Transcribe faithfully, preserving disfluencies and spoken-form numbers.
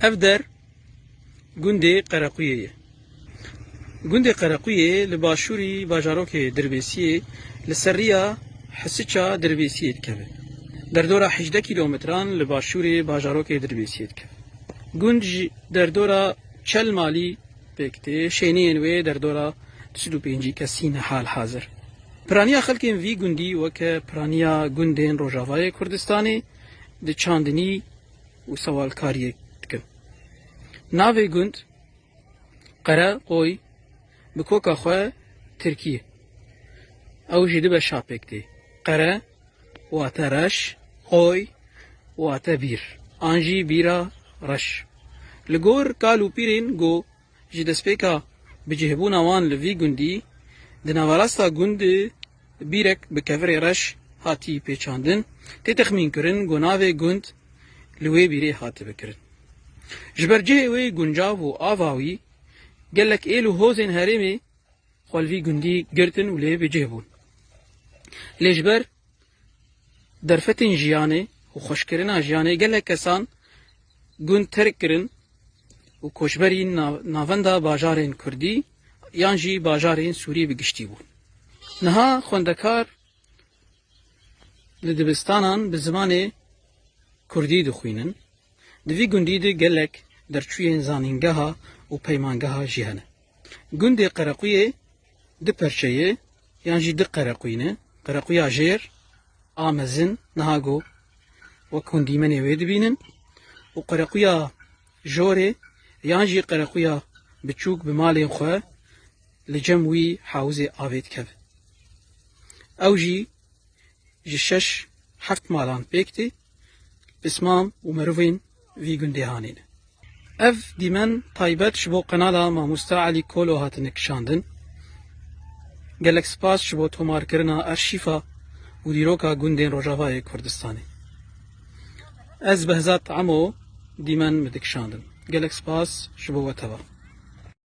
Ev der gundê Qerequyê ye. Gundê Qerequyê li başûrî bajarokê Dirbêsiyê li ser riya Hisiça Dirbêsiyê dikeve. Derdora hejdeh kîlometran li başûrê bajarokê Dirbêsiyê dikeve. Gund ji derdora çel malî pêk tê, şêniyên wê derdora du sed û pêncî kesî ne hal hazir. Piraniya xelkên vî gundî weke piraniya gundên Rojavayê Kurdistanê di çandinî û sewalkariyê dikin. Navê gund Qere Qoy bi koka xwe tirkî ye. Ew jî du beşa pêk tê. Qere wate reş, qoy wate bîr, an jî bîra reş. Li gor kal û pîrên ku ji destpêka bicihbûna wan li vî gundî, di naverasta gund bîrek bi kevirê reş hatî pêçandin, tê texmînkirin ku navê gund li wê bîrê hatibe kirin. Ji ber cihê wê guncav û ava wî, gelek êl û hozên herêmê xwe li vî gundî girtin û lê bi cih bûn. Lê ji ber derfetên jiyanê û xweşkirina jiyanê gelek kesan gund terk kirin û koçberî na-, navenda bajarên kurdî yan jî bajarên sûrî bi giştî bûn. Niha xwendekar li dibistanan bi zimanê kurdî dixwînin. Di vî gundî de gelek derçûyên zanîngeha û peymangeha jî hene. Gundê Qerequyê du perçe ye, yan jî du qereqûyî ne. Qerequya jêr a mezin, niha ku wek hûn dîmenê wê dibînin, û qerequya jorê, yan jî qerequya biçûk bi malên xwe li cem wî hawizê avê dikeve. Ew jî ji şeş heft malan pêk tê, pismam û merivên vî gundê hanê ne. Ev dîmen taybet ji bo qenala Mamoste Elî Kolo hatine kişandin. Gelek spas ji bo tomarkirina arşîfa û dîroka gundên Rojavayê Kurdistanê. Ez Behzat Emo dîmen min dikişandin. Gelek spas ji bo we teva.